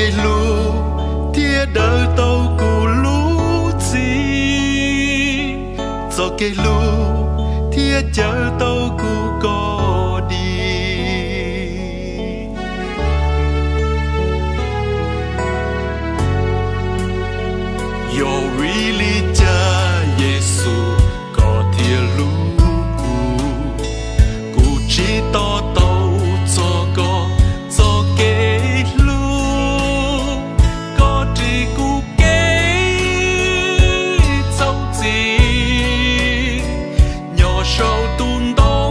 kev hlub thiaj daws tau kuv lub txim, txoj kev hlub thiaj cawm tau kuv kom dim. Yog vim li cas Yexus koj thiaj hlub kuv? Kuv tsis to taub txog koj txoj kev hlub, koj ris kuv kev txhaum txim nyob saum tus ntoo.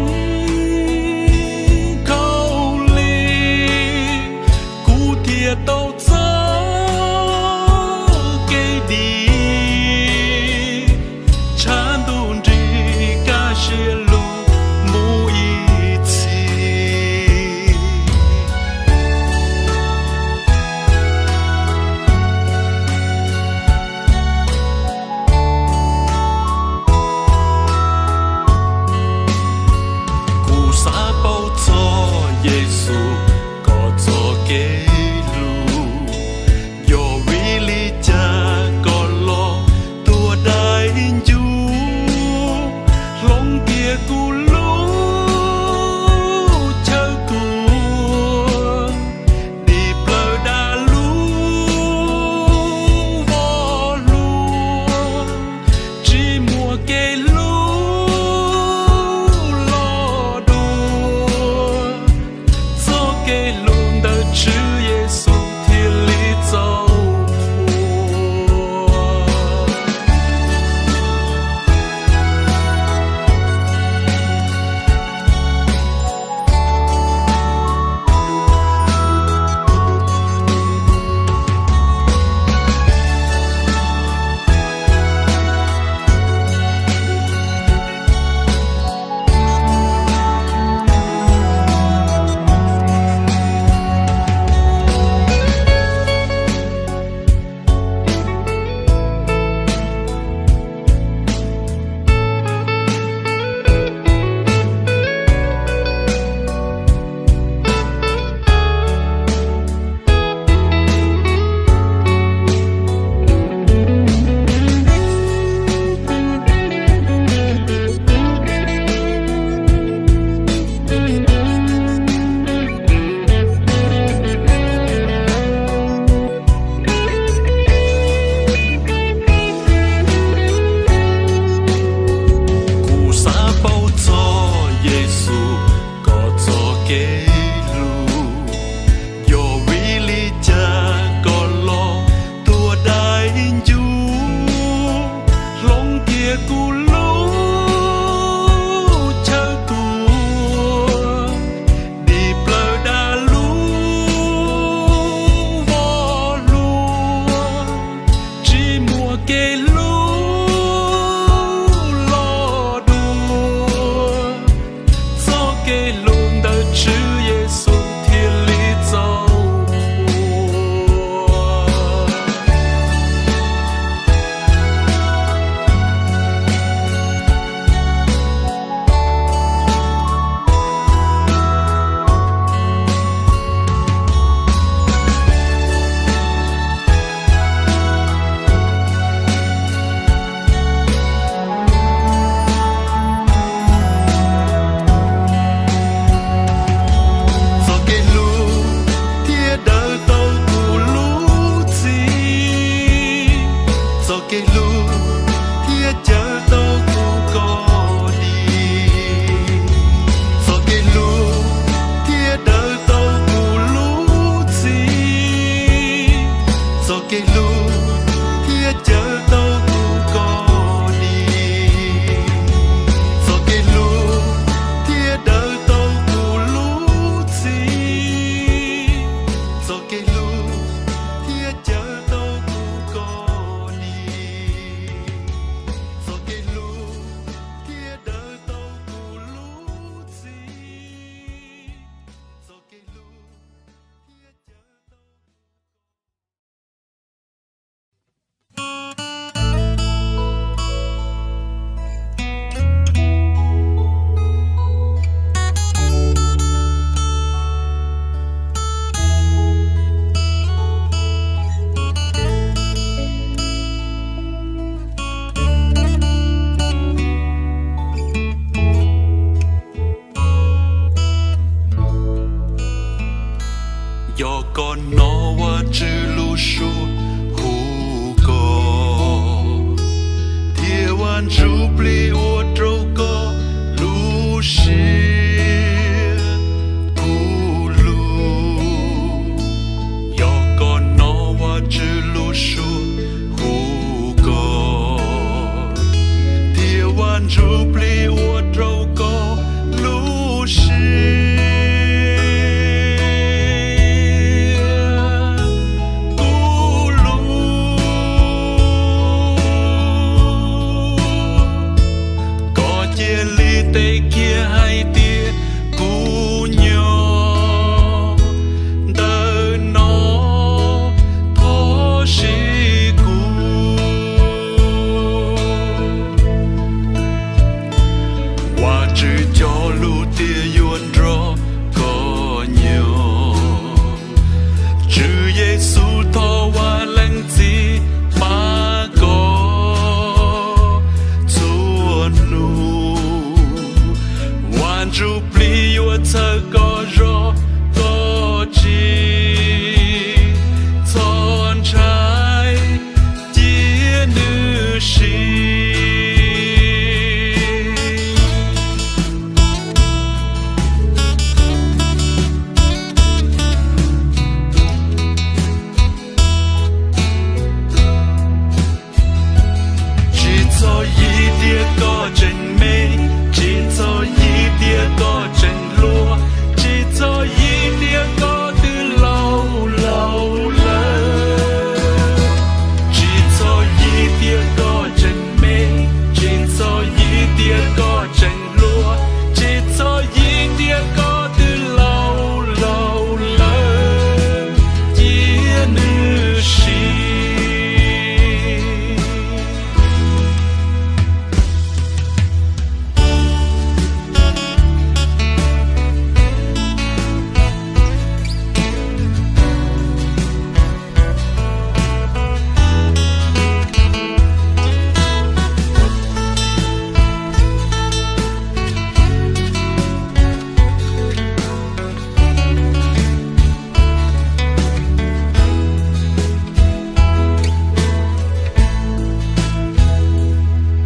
Ntsuj plig ua rau koj lub siab kub lug. Koj cia li teb kiag hais tias kuv nyob ntawm no, thov sis kuv. Vajtswv cog lus tias yuav nrog koj nyob. Tswv Yexus thov Vaj Leej Txiv pab koj txhua hnub. Vaj Ntsuj Plig yuav txhawb koj zog, koj tsis txhob ntshai, cia nws siv. Tsis txhob yig tias koj tseem me, tsis txhob yig tias koj tseem hluas, tsis txhob yig tias koj twb laus laus lawm. Tsis txhob yig tias koj tseem me, tsis txhob yig tias koj tseem hluas, tsis txhob yig tias koj twb laus laus lawm, cia nws siv.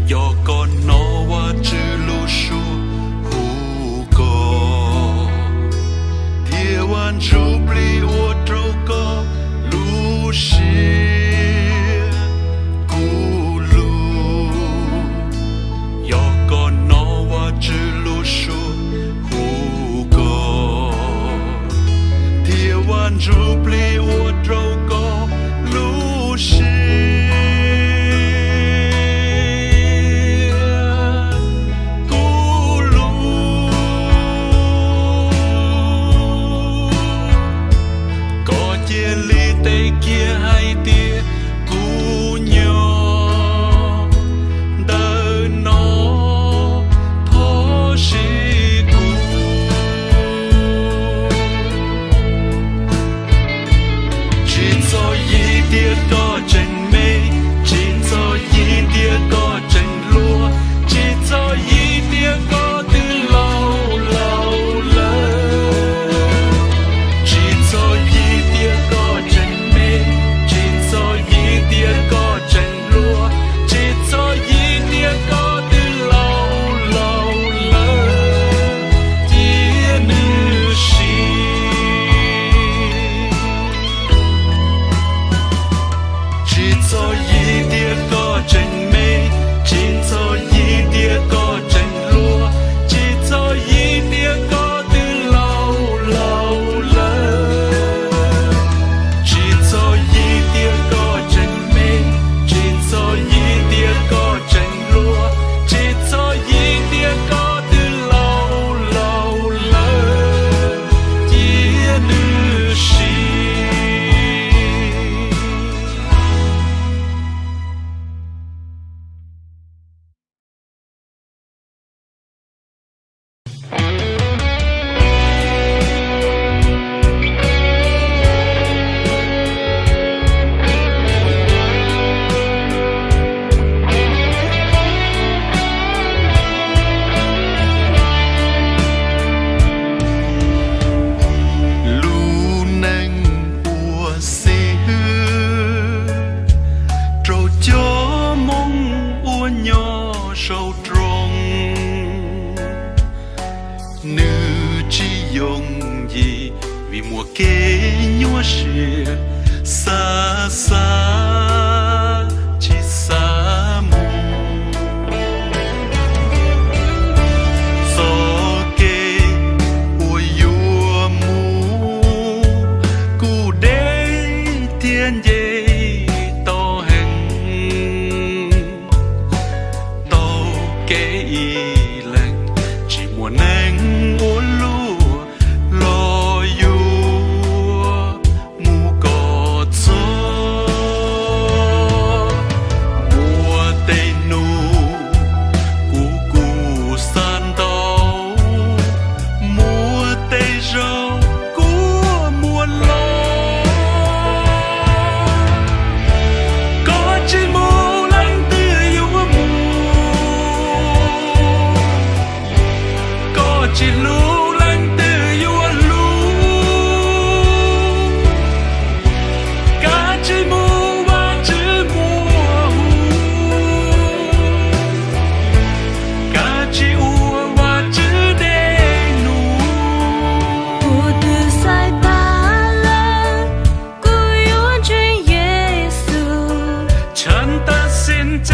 Yog koj hnov Vajtswv lub suab hu koj, thiab Vaj Ntsuj Plig ua rau koj lub siab kub lug. Yog koj hnov Vajtswv lub suab hu koj, thiab Vaj Ntsuj Plig ua rau koj lub siab kub lug, koj cia li teb kiag hais tias kuv nyob ntawm no, thov sis kuv. Tsis txhob yig tias koj tseem me, tsis txhob yig tias koj tseem hluas, tsis txhob yig tias koj twb laus laus lawm. Tsis txhob yig tias koj tseem me, tsis txhob yig tias koj tseem hluas, tsis txhob yig tias koj twb laus laus lawm, cia nws siv. Tsis txhob yig tias koj tseem me, tsis txhob yig tias koj tseem hluas, tsis txhob yig tias koj twb laus laus lawm. Tsis txhob yig tias koj tseem me, tsis txhob yig tias koj tseem hluas, tsis txhob yig tias koj twb laus laus lawm, cia nws siv. Lub neej ua xib hwb rau cov Hmoob uas nyob saum roob. Nws tsis yooj yim vim muaj kev nyuaj siab, xav xav tsis xav mus. kev ib leeg, tsis muaj neeg ua luaj los yuav mus kom txog. Muaj tej hnub kuv kuj xav ntau, muaj tej zaug kuv muaj los. Koj tsis mus leej twg yuav mus, koj tsis hlub leej twg yuav hlub. Kav tsij mus, Vajtswv muaj hu, kav tsij ua Vajtswv dej num. Kuv twb xaiv tas lawm, kuv yuav ntseeg Yexus.ฉันตัดสินใจ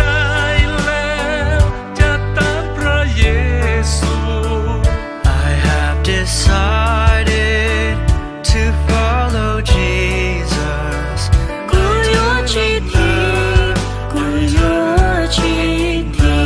แล้ว จะตามพระเยซู I have decided to follow Jesus. Kuv yuav tsis thim, kuv yuav tsis thim.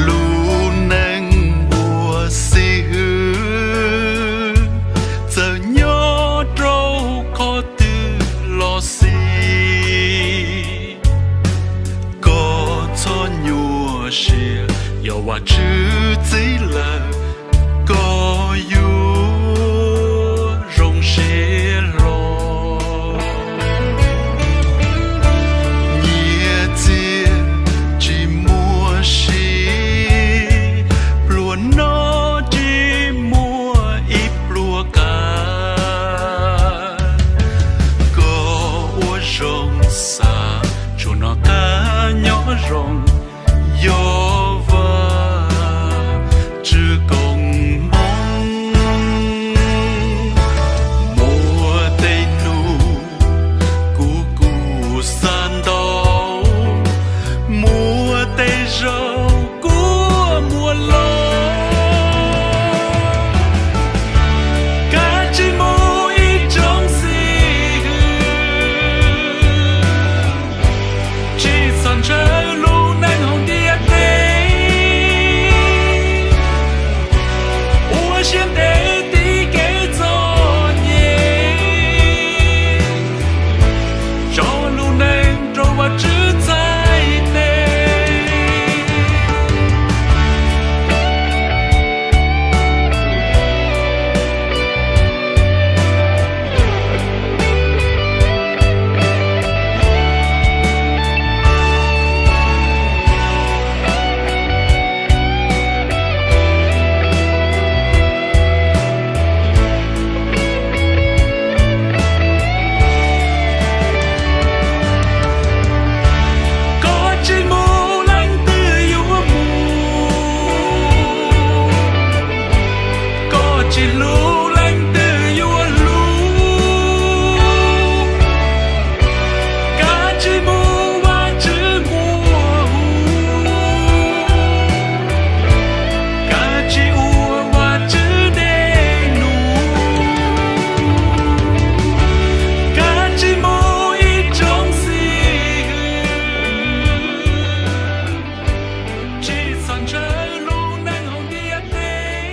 Lub neej ua xib hwb, txawm nyob rau qhov twg los xij, koj txhob nyuaj siab, yog Vajtswv txib lawm, koj yuav zoo siab hlo. Nyiaj txiag tsis muaj sim, pluas noj tsis muaj ib pluag qab, koj ua zoo xav, tsuas noj qab nyob zoo, yog Vajtswv koob hmoov. Muaj tej hnub kuv kuj xav ntau, muaj tej zaug kuv muaj los. Kav tsij mus ib tsoom xib hwb, tsis txhob ntshaw lub neej hauv ntiaj teb. Ua siab ntev tiv kev txom nyem, tso lub neej rau Vajtswv txhais tes. Koj tsis mus leej twg yuav mus, koj tsis hlub leej twg yuav hlub. Kav tsij mus, Vajtswv muaj hu, kav tsij ua Vajtswv dej num. Kav tsij mus ib tsoom xib hwb, tsis txhob ntshaw lub neej hauv ntiaj teb.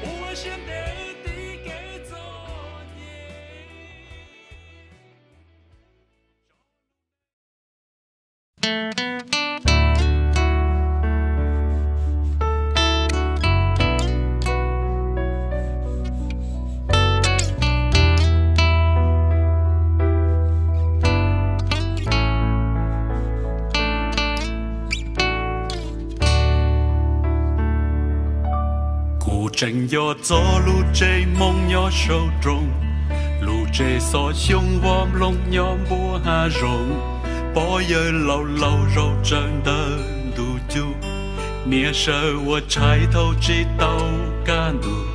Ua siab ntev tiv kev txom nyem. Kuv tseem nco txog lub tsev hmoov nyob saum nroog, lub tsev xov xyoob vov nplooj nyob npuab hav zoov, pog yawg laus laus zaum tsawv ntawm ntuj cub, Niam sawv ua tshais thaum tsis tau kaj ntug,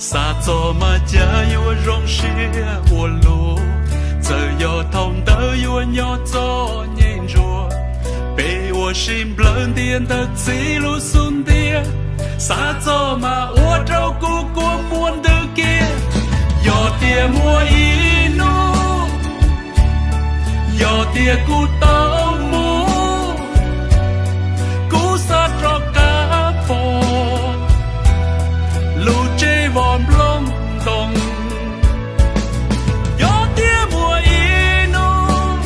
xav txog mas cas yuav zoo siab ua luaj. Txawm yog thaum ntawd yuav nyob txom nyem ntsuav, peb ua si nplawg ntiaj ntawd txij lub xub ntiag. Xav txog mas ua rau kuv kua muag ntws kiag. Yog tias muaj ib hnub, yog tias kuv tau mus, kuv xav rov qab pom lub tsev vov nplooj ntoo. Yog tias muaj ib hnub,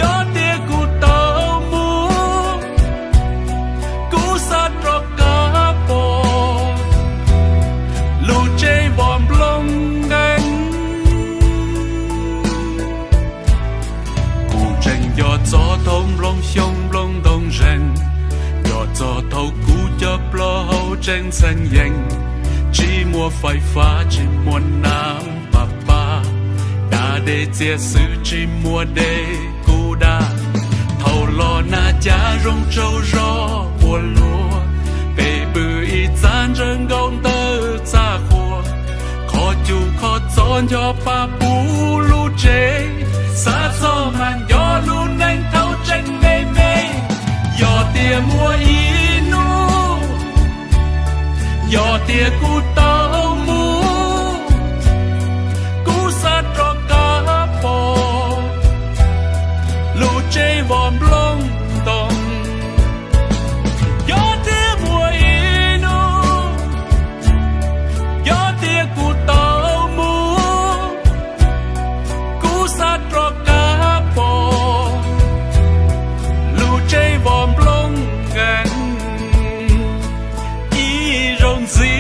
yog tias kuv tau mus, kuv xav rov qab pom lub tsev vov nplooj nqeeb. Kuv tseem nco txog thaum nplooj xyoob nplooj ntoo zeeg, nco txog thaum kuv cov plaub hau tseem ntxhee yees, tsis muaj fais fab tsis muaj nam pab pab, da dej txias xwb tsis muaj dej kuv da. Thaum los na cas zoo tsaug zog ua luaj, peb pw ib txaj ntsawg nkaus ntawm txaj qhua, qhov cub qhov txob nco pa puv lub tsev. Xav txog mas nco lub neej thaum tseem me me. Yog tias muaj ib hnub, yog tias kuv tau mus, kuv xav rov qab pom lub tsev vov nplooj ntoo. Yog tias muaj ib hnub, yog tias kuv tau mus, kuv xav rov qab pom lub tsev vov nplooj nqeeb ib zaug ntxiv.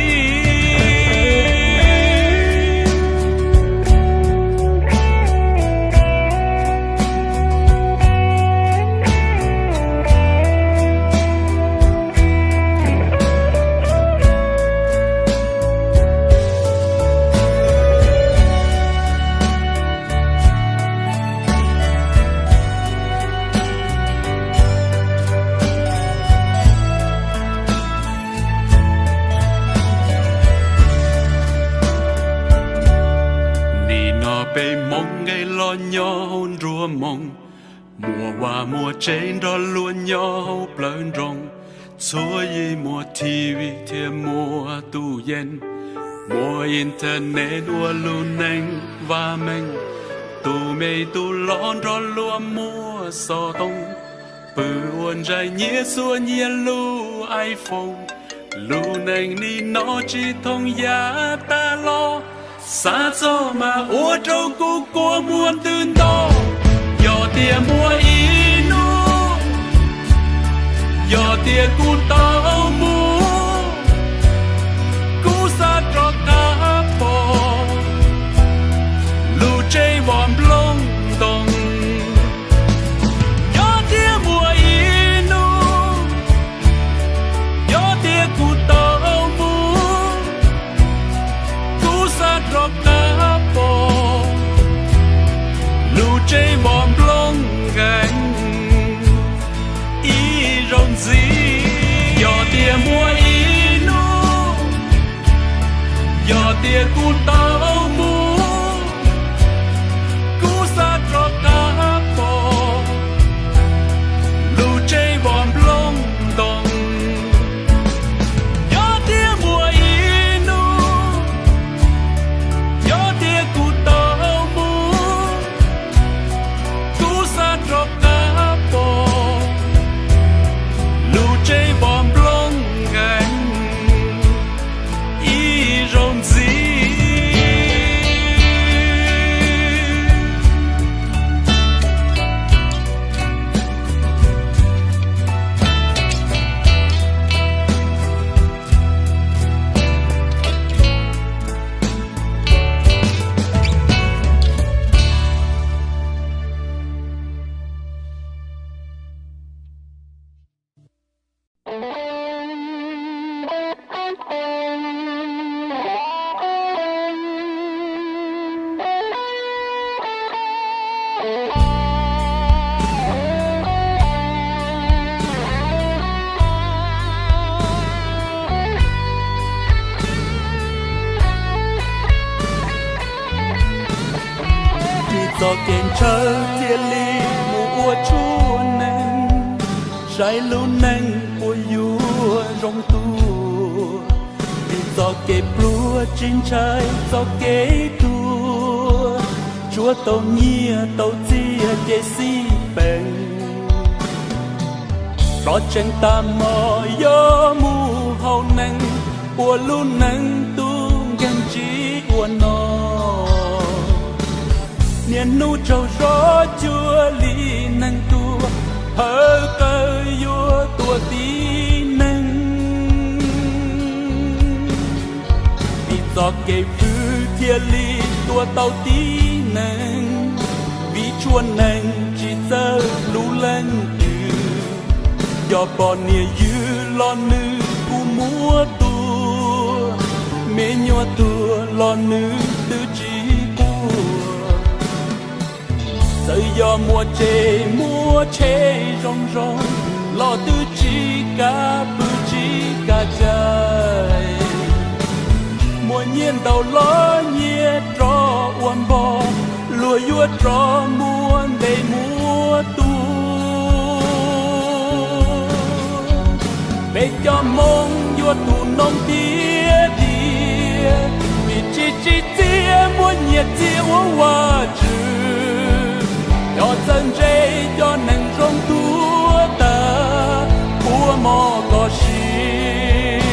Nim no peb Hmoob nqe los nyob hauv nruab moos, muaj vaj muaj tsev nrog luag nyob hauv plawv nroog. Txhua yim muaj T V thiab muaj tus yees, muaj internet ua lub neej vaj meej. Tus me tus loj nrog luag muaj xov tooj, pw ua ntsais nyiaj txhua nyiaj lub iPhone. Lub neej nim no tsis thooj yav tas los, xav txog mas ua rau kuv kua muag ntws nto. Yog tias muaj ib hnub, yog tias kuv tau mus, kuv xav rov qab pom lub tsev vov nplooj ntoo. Yog tias muaj ib hnub, yog tias kuv tau mus, kuv xav rov qab pom lub tsev vov nplooj nqeeb ib zaug ntxiv. Yog tias muaj ib hnub, yog tias kuv tau mus, kuv xav rov qab pom lub tsev vov nplooj ntoo. Yog tias muaj ib hnub, yog tias kuv tau mus, kuv xav rov qab pom lub tsev vov nplooj nqeeb ib zaug ntxiv. Txoj kev ntshaw thiaj li mus ua tshuaj neeg, saib lub neej puas yuav zoo tuaj. Vim txoj kev pluag tsis ntshai txoj kev tuag, tsuav tau nyiaj tau txiag ces xij peem. Ploj tsees tas mog yog mus haus neeg, ua lub neej tub nkeeg tsis ua no. Niaj hnub tsaug zog cuag li neeg tuag, hawv qawv yuav tua tib neeg. Vim txoj kev fwj thiaj li tua tau tib neeg, vim tshuaj neeg tsis txawj hlub leej twg. Cov poj niam ywg los nws kuj muab tua, me nyuam tuag los nws twb tsis quaj. Txawm yog muaj tsev muaj tsheb zoo zoo, los twb tsis kam pw tsis kam cai. Muaj nyiaj ntau los nyiaj rov ua npog, luag yuav rov muab ntes muab tua. Peb cov Hmoob yuav tus noog tiag tiag, vim tsis tsim txiaj muab nyiaj txiag ua Vajtswv. Cov txawj ntse cov neeg zoo tuag tag, ua mov kom siav.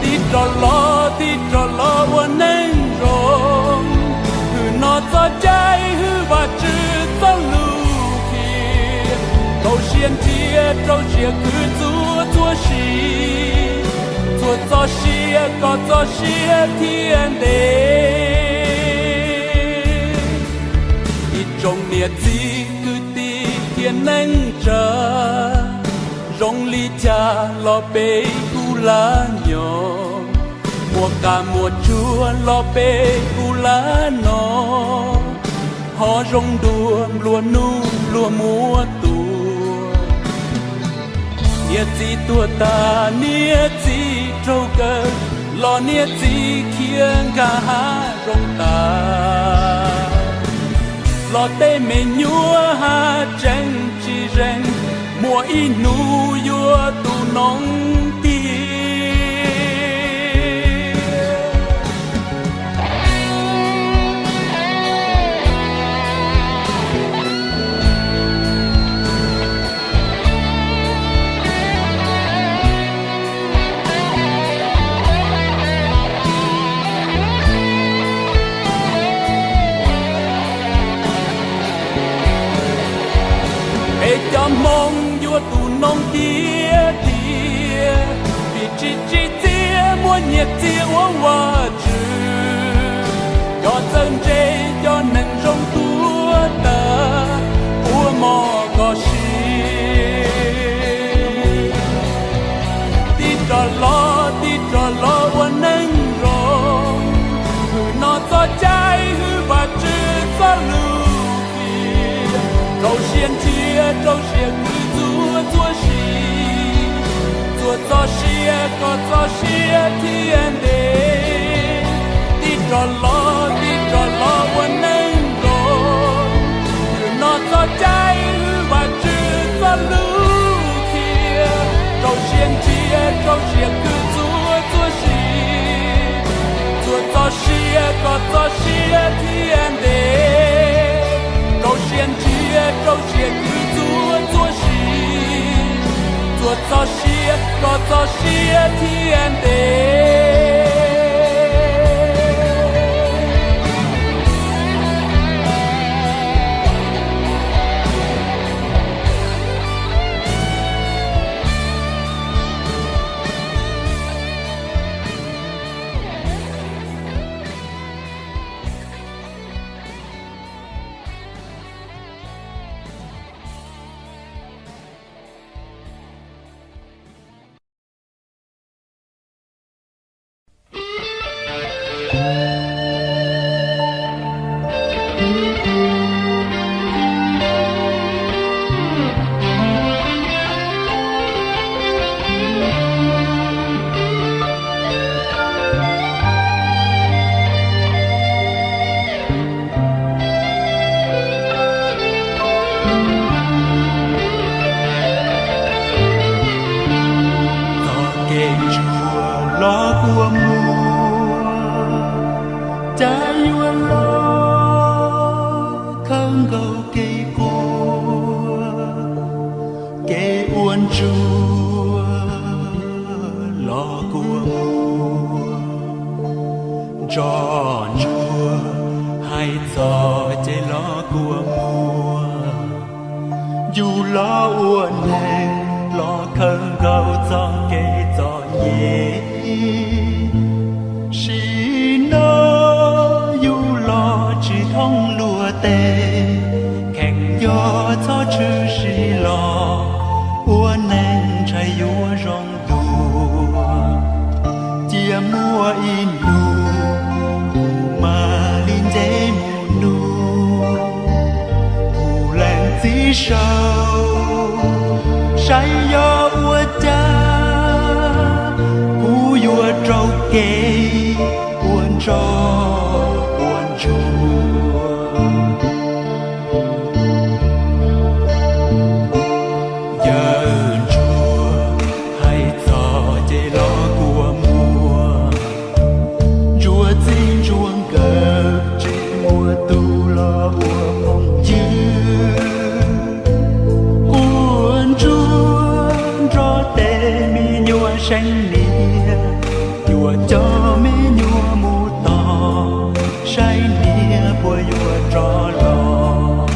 Tig rov los, tig rov los ua neeg zoo, hwm no txoj cai hwm Vajtswv txoj lus qhia. Rau siab nrhiav, rau siab khwv txhua txhua si, txhua txoj sia kom txoj sia thiaj ntev. Ib tsoom niam txiv kwv tij thiab neej tsa, zoo li cas los peb kuj lam nyob, muaj qab muaj tsuag los peb kuj lam noj, ho zoo dua nplua nuj luag muab tua. Niam txiv tuag tas niam txiv raug kaw, los niam txiv khiav nkag hav zoov tas. Los tej me nyuam haj tseem tsis zeeg, muaj ib hnub yuav tu noob tig. Peb cov Hmoob yuav tu noob tiag tiag, vim tsis tsim txiaj muab nyiaj txiag ua Vajtswv. Cov txawj ntse cov neeg zoo tuag tag, ua mov kom siav. Tig rov los, tig rov los ua neeg zoo, hwm no txoj cai hwm Vajtswv txoj lus qhia. Rau siab nrhiav, rau siab khwv txhua txhua si, txhua txoj sia kom txoj sia thiaj ntev. Tig rov los, tig rov los ua neeg zoo, hwm no txoj cai hwm Vajtswv txoj lus qhia. Rau siab nrhiav, rau siab khwv txhua txhua si, txhua txoj sia kom txoj sia thiaj ntev. Rau siab nrhiav, rau siab khwv txhua txhua si, txhua txoj sia kom txoj sia thiaj ntev. los kua muag, cas yuav los khawb nkaus kev quaj, kev ua ntsuag los kua muag, ntsoj ntsuag hais txog ces los kua muag. Yus los ua neeg los khawb nkaus txoj kev txom nyem. Sim no yus los tsis thoob luag teb, kheev yog txhob tshwm sim los, ua neeg ntshai yuav zoo dua. Cia muaj ib hnub kuv mam li nce mus nug kuv leej txiv saud, saib yog ua cas kuv yuav raug kev ua ntsoj ua ntsuag. Yawg ntsuag hais txog ces los kua muag, ntsuag txij ntsuag nkawm tsis muaj tus los ua phooj ywg. Quaj ntsuag nrog tej me nyuam seev niam, yuav coj me nyuam mus tos saib niam puas yuav rov los.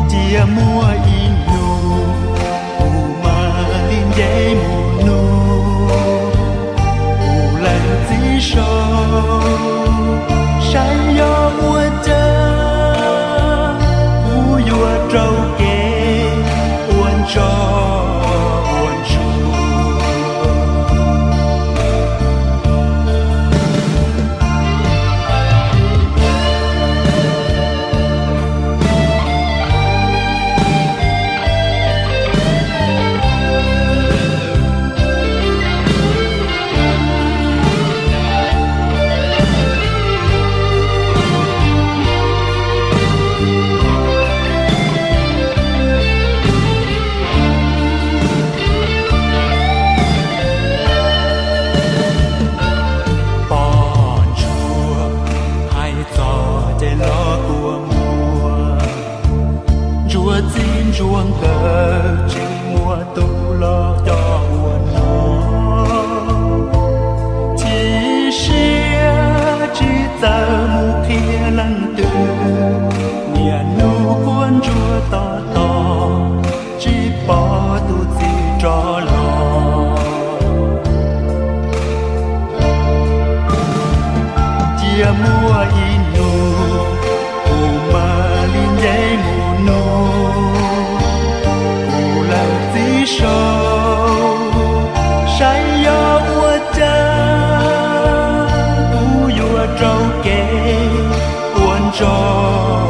Cia muaj ib hnub kuv mam li nce mus nug kuv leej txiv saud, saib yog ua cas kuv yuav raug kev ua ntsoj ua ntsuag. Poj ntsuag hais txog ces los kua muag, ntsuag txij ntsuag nkawm tsis muaj tus los coj ua noj. Chim siab tsis txawj mus qhia leej twg, niaj hnub quaj ntsuag tos tos tsis pom tus txiv rov los. Cia muaj ib hnub kuv mam li nce mus nug kuv leej txiv saud, saib yog ua cas kuv yuav raug kev ua ntsoj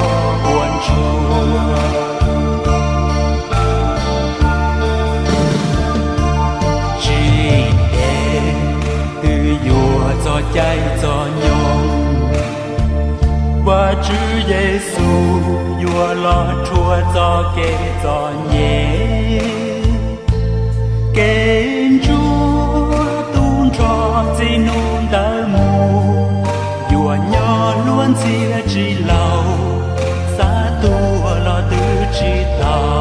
ua ntsuag. Tsis ntev twb yuav txog caij txog nyoog, Vajtswv Yexus yuav los rhuav txoj kev txom nyem. Kev ntsuag tu nrho txij hnub ntawd mus, yuav nyob luag ntxhias tsis laus, xav tuag los twb tsis tau.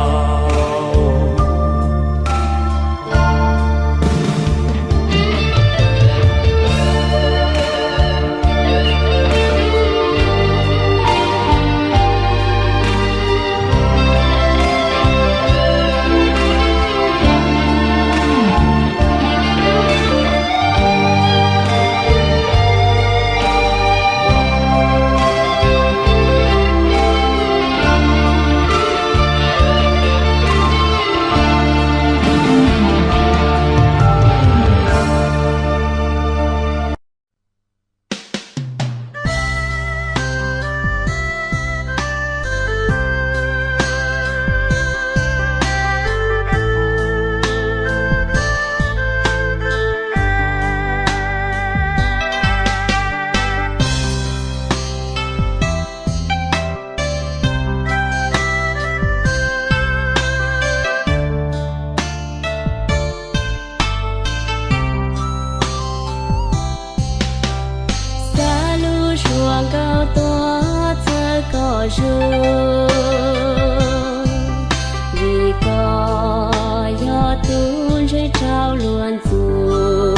rau luag ntxum.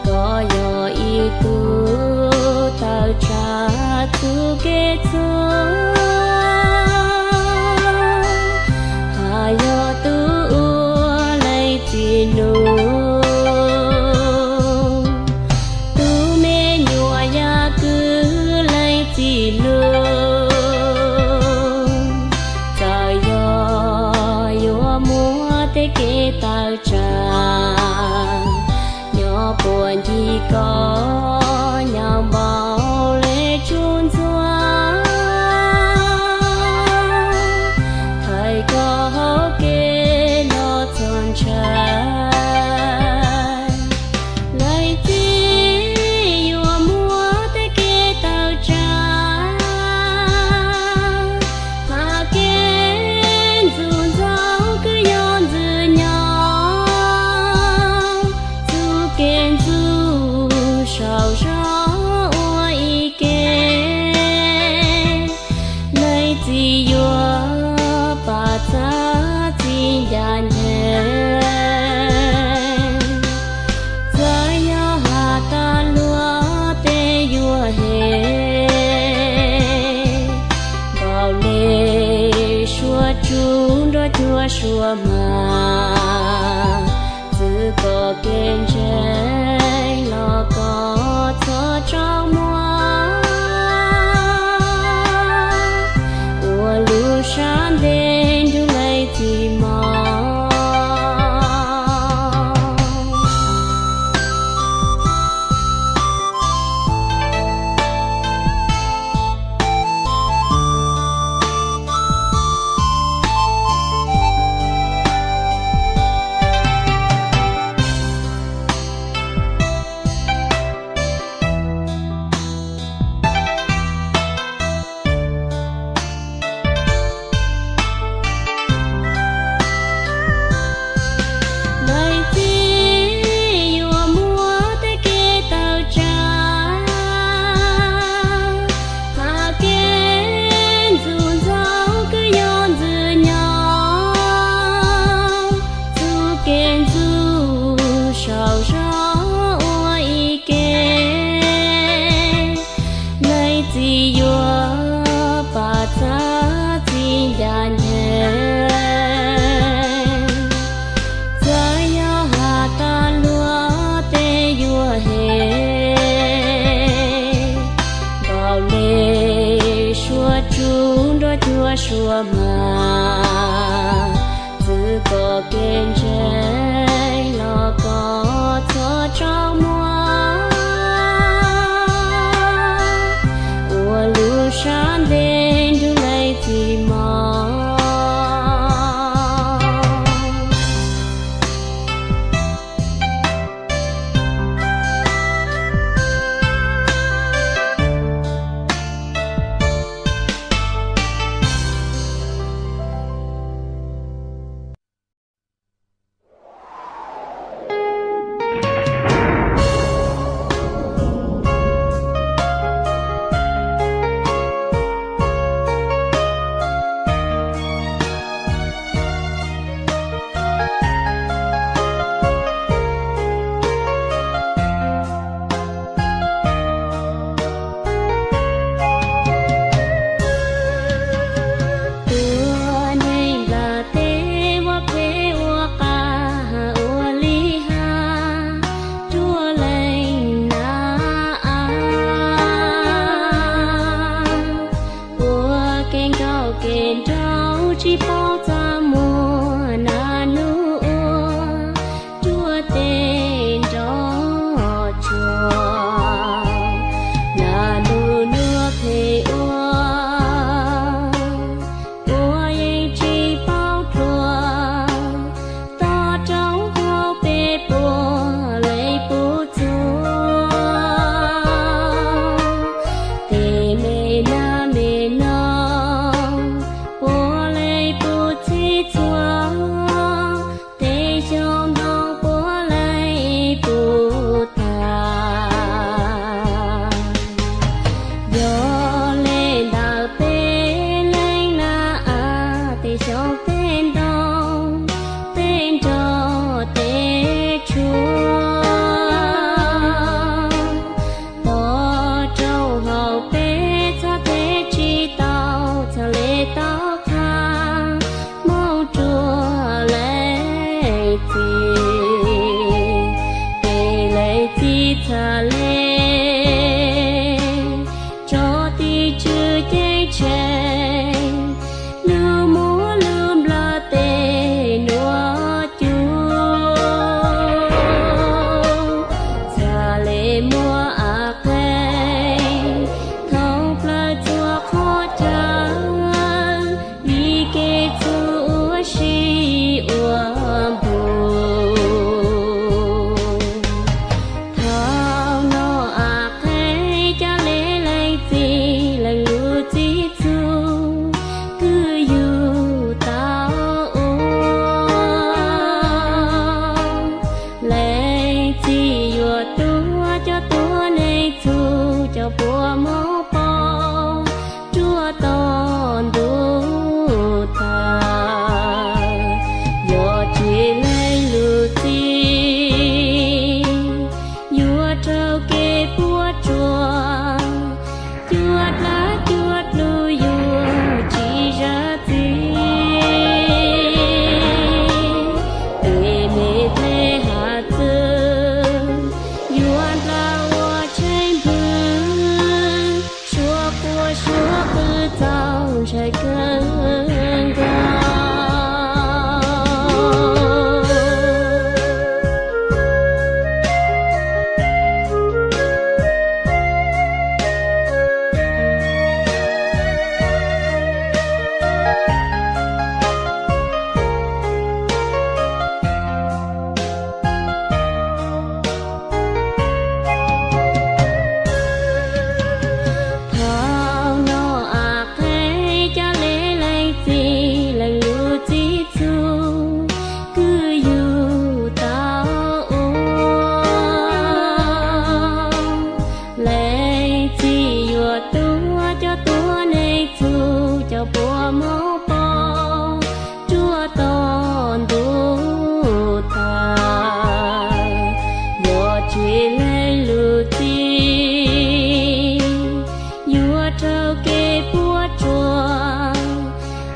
Koj yog ib tug tawm tsam txuj kev txhua, hais yog tub ua leej txiv nug, tus me nyuam yaj kwv leej txiv lug. Txawm yog yuav muaj tej kev tawm tsam, nyob puag ncig koj nyob npaum le tsuj ntxuav, thaiv koj hauv kev los txog ntshai. Leej txiv yuav muaj tej kev tawm tsam, hais kev ntxum ntxoo kwv yog ntxwg nyoog, txuj kev ntxub saum zog ua ib ke. Leej txiv yuav pab txhawb txhij ncaj ncees, txawm yog has tas luag tej yuav hem, npaum le suab tsuj nrog cuag suab hma, txwv koj kev ntseeg los koj txhob tsaug muag, ua lub sab ntev nrug leej txiv mog. Leej txiv yuav muaj tej kev tawm tsam, hais kev ntxum ntxoo kwv yog ntxwg nyoog, txuj kev ntxub saum zog ua ib ke. Leej txiv yuav pab txhawb txhij ncaj ncees, txawm yog has tas luag tej yuav hem, npaum le suab tsuj nrog cuag suab hma, txwv koj kev ntseeg los koj txhob tsaug muag, ua lub sab ntev nrug leej txiv mog. Txhad le tso tim tswv ceeb tsheej, lub muab lub nplog tes nuav cuag. Txhad le muab av qeeg thoob plawg txhua qhov chaw, vim kev txhub ua si ua npug. Thaum no av qeeg cov le leej txiv leej lub txim txuj kwv yug tau ua. Leej txiv yuav tuag coj tuab neeg txug cov puas mob pov ruaj tog ntuj tag. Yog tsis leej lub txim yuav raug kev puab tsuaj, cuaj dlaab cuaj dlug yuav tsis zam txim. Peb me dlej hav txwv yuav nplawg ua tsheej npwg, suab quaj suab qw txaus ntshai kawg nkaus. Thaum no av qeeg cov le leej txiv leej lub txim txuj kwv yug tau ua. Leej txiv yuav tuag coj tuab neeg txug cov puas mob pov ruaj tog ntuj tag. Yog tsis leej lub txim yuav raug kev puab tsuaj,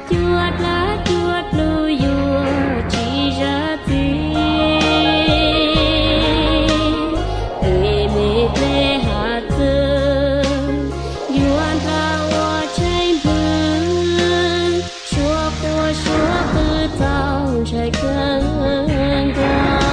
cuaj dlaab cuaj dlug yuav tsis zam txim. Peb me dlej hav txwv yuav nplawg ua tsheej npwg, suab quaj suab qw txaus ntshai kawg nkaus.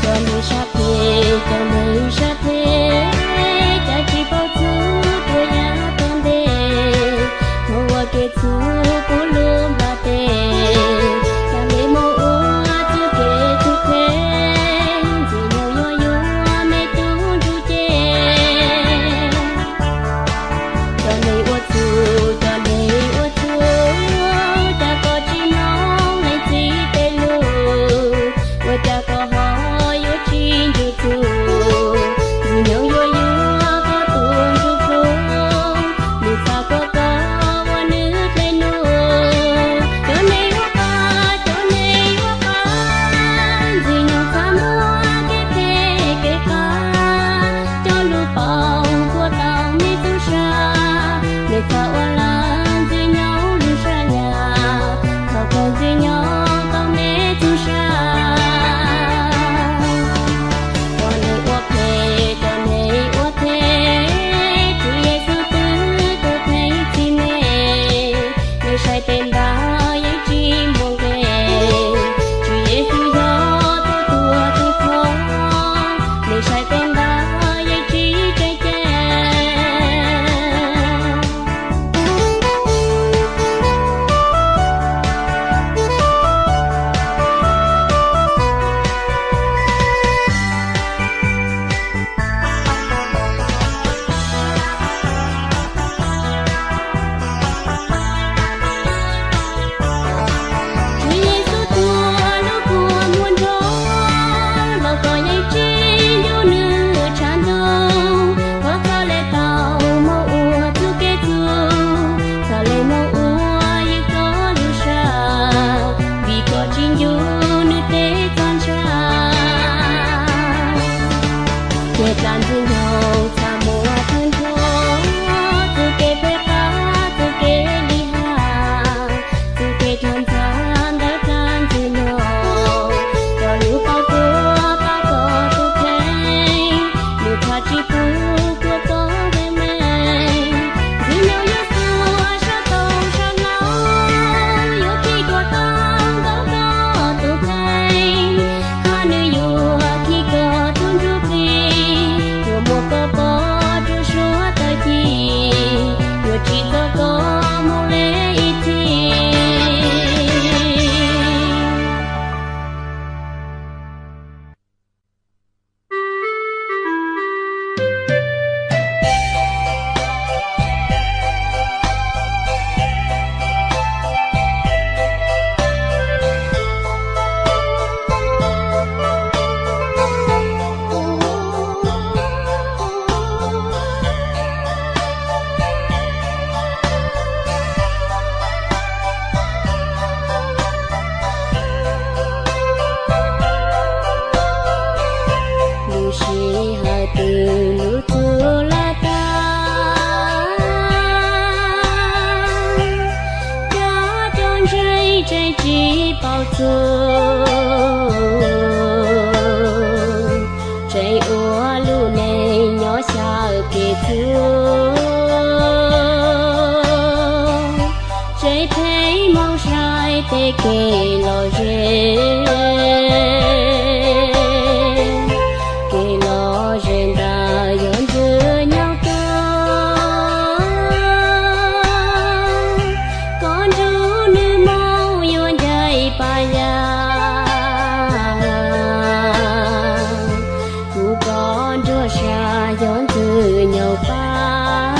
Cov neeg sab phem, cov neeg sab phem, cas tsis paub txug tuab yam tuab ntej, mus ua kev txhub puv lub nplog teb, cas le moog ua txuj kev txuj phem, ntxwg nyoog yuav yuav mej tug ntsuj ceg. Cov neeg ua txuj, cov neeg ua txuj, cas koj tsis mloog leej txiv tej lug, ua cas koj ho yuav tsis ntsug txug, ntxwg nyoog yuav yuav koj tug ntsuj plig, nwg txhad kuas koj ua nwg dlej num. Cov neeg ua qab, cov neeg ua qab, ntxwg nyoog txhad muab kev phem kev qab coj lug pauv puab tau mej txuj sa. Mej txhad ua lawm ntxwg nyoog lub sab yam, thaus kawg ntxwg nyoog tau mej txuj sa. Cov neeg ua phem, cov neeg ua phem, Tswv Yexus twb tuag theej txim mej. Mej saib peb ntaub yeej tsis muaj nqe, Tswv Yexus yog tug tuag tug thov. Mej saib peb ntaub yeej tsis tseem ceeb. txuj, tseem ua lub neej nyob xyaw kev txuj, tseem pheej moog saib tej kev lom zem, kev lom zem ntawd yog ntxwg nyoog tug, koj nrug nwg moog yuav ncaim pab yawg, kuv koj nruab sa yog ntxwg nyoog pab,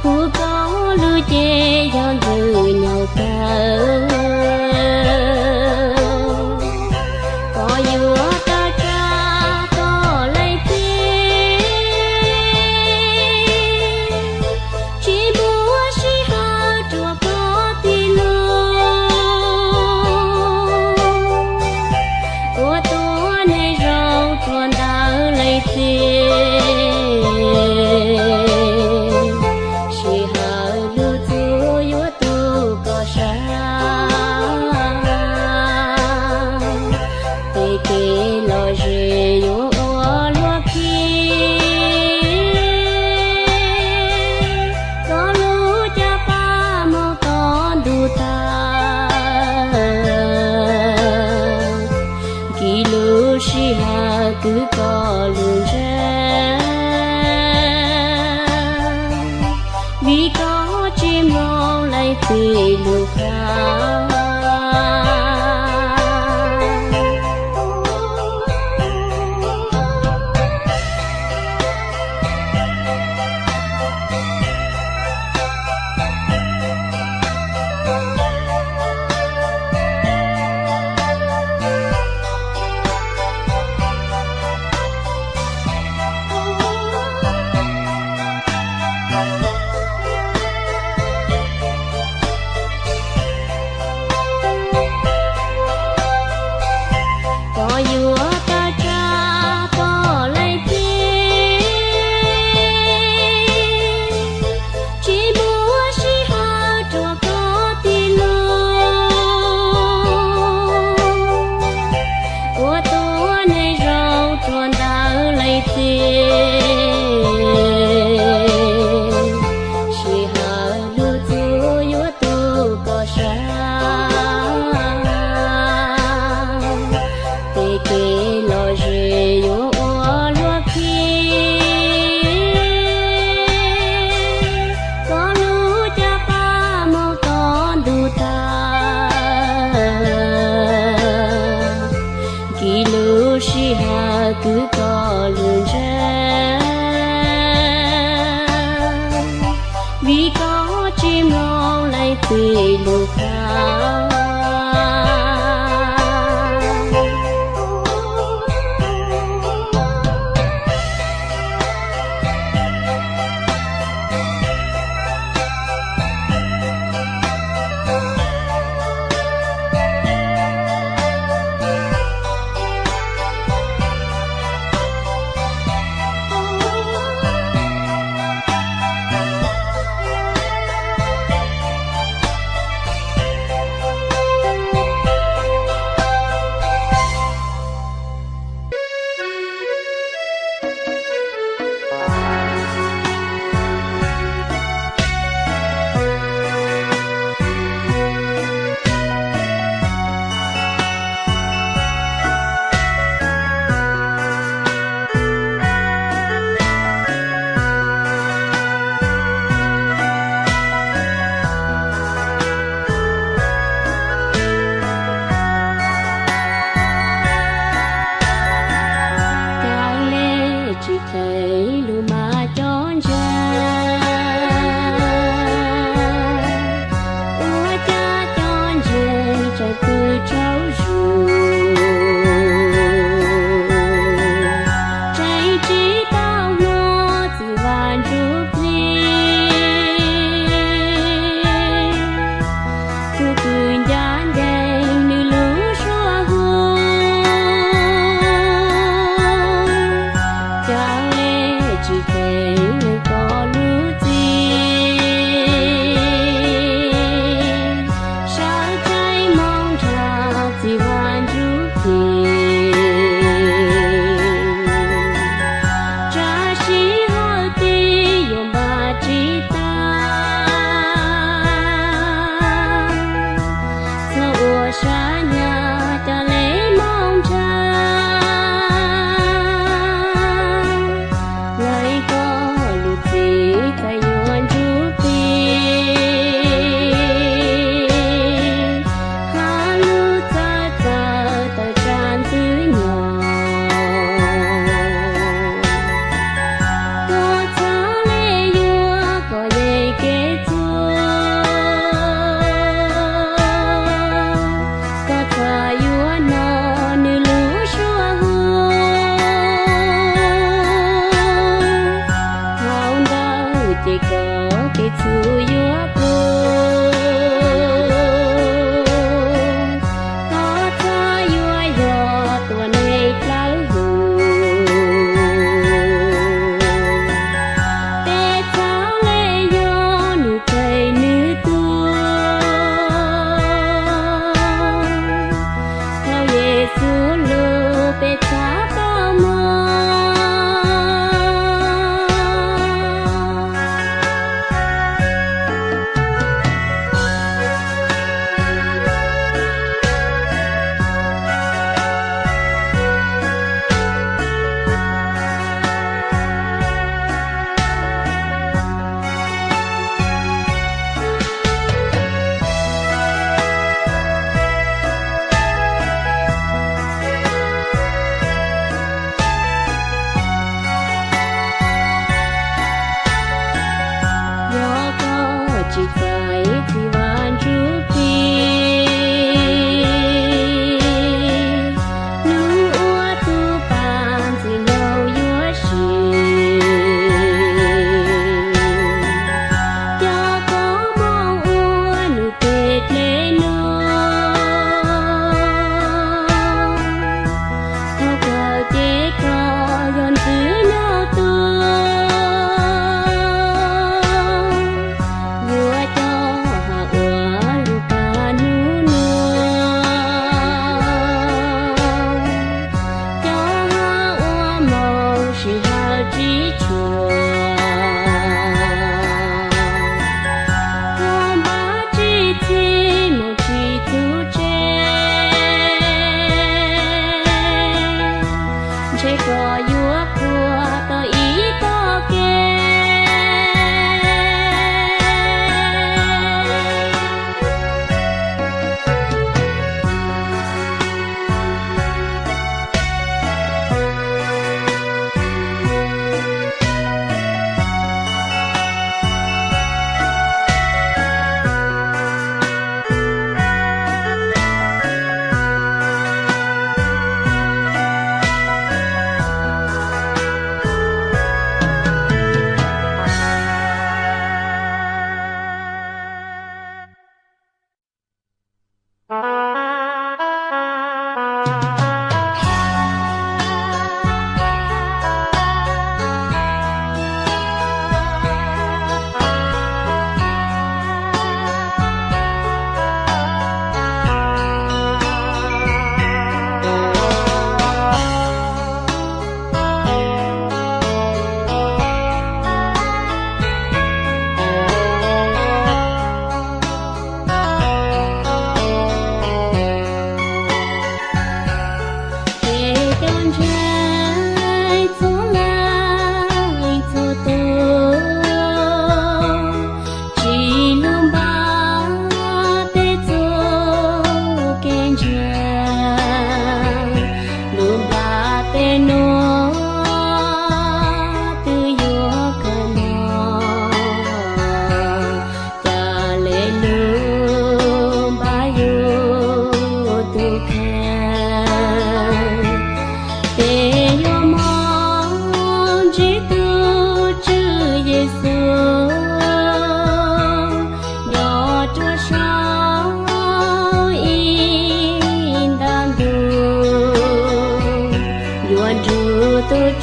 kuv koj lub cev yog ntxwg nyoog kawg, koj yuav tawg tsam koj leej twg, tsis muaj sij hawm rua koj tig lug, ua tuab neeg zoo rua ntawm leej twg, sij hawm lug txug yuav tu koj sab, tej kev lom zem yuav ua luag khib, koj lub caj qab moog tom ntug tag, nkim lub sij hawm kwv koj lug ntsab, vim koj tsis mloog leej twg lug qha. Koj yuav tawg tsam koj leej twg, tsis muaj sij hawm rua koj tig lug, ua tuab neeg zoo rua ntawm leej twg, sij hawm lug txug yuav tu koj sab, tej kev lom zem yuav ua luag khib, koj lub caj qab moog tom ntug tag, nkim lub sij hawm kwv koj lug ntsab, vim koj tsis mloog leej twg lug qha.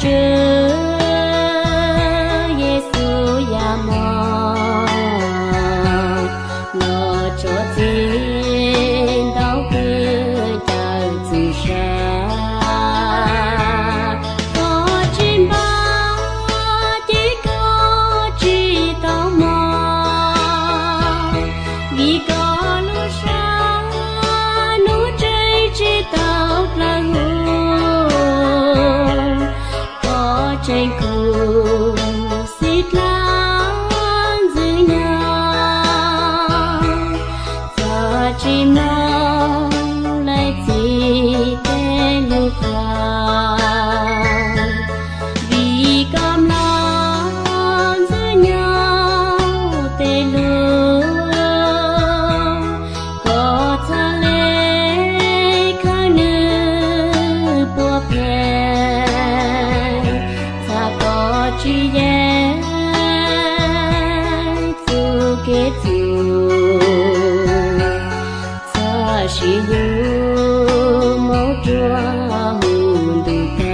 Kwv Yexus yam mos los tso txij ntau pw caw txwm sa. Koj tsis npaj ces koj tsis tau mos, vim koj lub sab hnub tseeb tsis tau dawb huv. Koj tseem khuv xim dlaab ntxwg nyoog, txawm tsis mloog leej txiv tej lus qhia, vim koj mloog ntxwg nyoog tej lus. Koj txhad le khaws nws puag phem, txhad koj tsis yeem txuj kev txhum, txhad sim yug moog rua mus ntuj tag.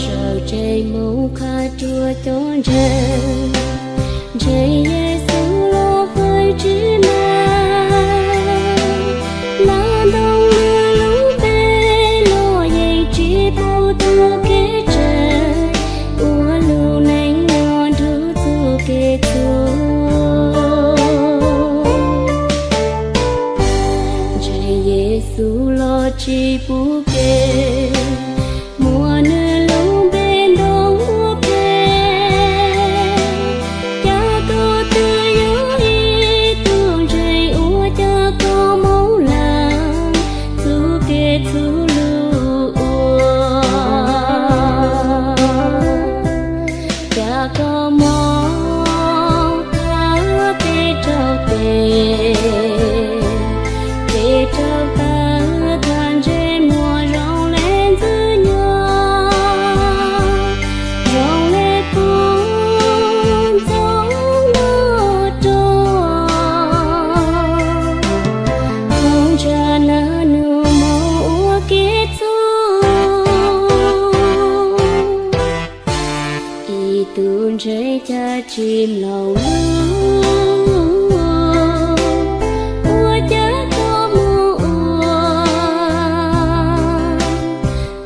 Sawv tsees moog qha rua cov ntseeg, ntseeg Yexus los fawb tsi mas, nab ntoo nwg lub npe los yeej tsi pub tug kev tseg, ua lug neej nyob nrug txuj kev txhum. Ntseeg Yexus los tsi pub kev, muab nwg lub npe ntoo ua phem. Ca koj twb yog ib tug ntseeg, ua cas koj moog laam txuj kev txhum lug ua. Ca koj moog qha peb raug tes, peb raug tawg tag ntsej muag zoo le ntxwg nyoog, zoo le puv ntxoov nuj roog. Txoov ntsa nab nug moog ua kev txhum. Ib tug ntseeg ca tsi mloog lug, ua cas koj moog ua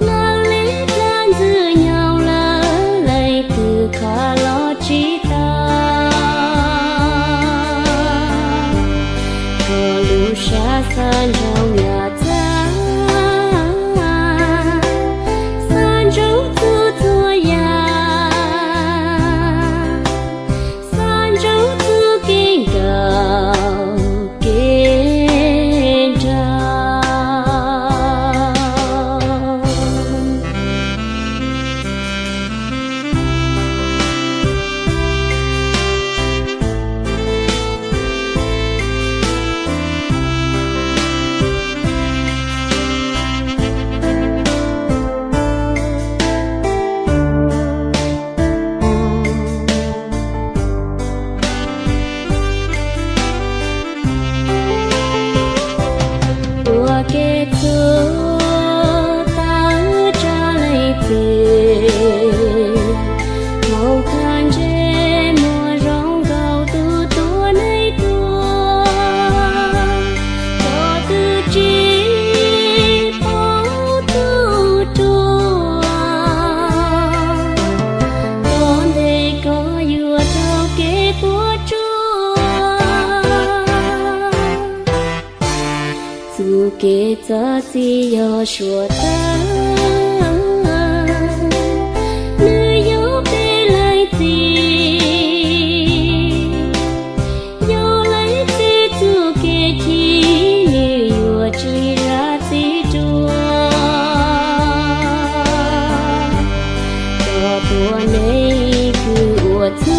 lawv le dlaab ntxwg nyoog lawm, leej twg qha los tsi tau. Koj lub sab xaav ntsoov yam txag, xaav ntsoov txug txhua yam, xaav ntsoov txuj kev Kev txawj txij yog suav tawg, nws yog peb leej txiv. Yog leej txiv txuj kev chim, nws yuav tsis zam txim dua. Cov tuab neeg kws ua txhua